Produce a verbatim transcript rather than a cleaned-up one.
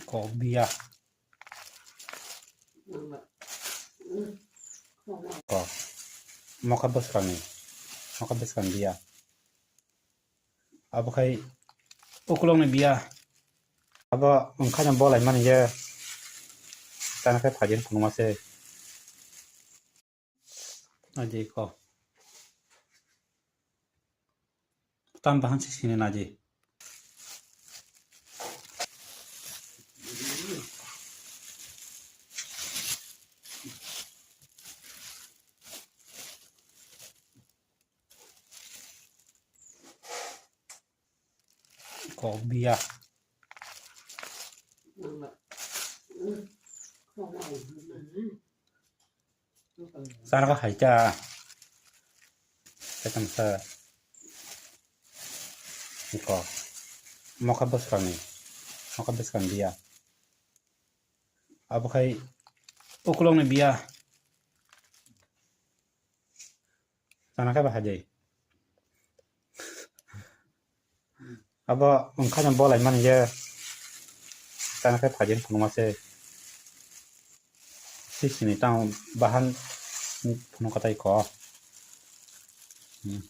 Kok biya. Kok. Mokha bwskangni. Mokha bwskang biya. Abo khai ukulokni biya. Abo wngkha no bolai mani je. Chana khe phaidi phunukma se. Aji ko. Tam bahan si sini naji. Kok biya. Chana khe hai cha. Kaitam sa. Iko. Mokha bwskangni. Mokha bwskang biya. Abo khai ukulokni biya. Chana khe bahai de. Abo wngkha no bolai mani je. Chana khe phaidi phunukma se. Sisini tamo bahan phunukha tai ko. Hmm.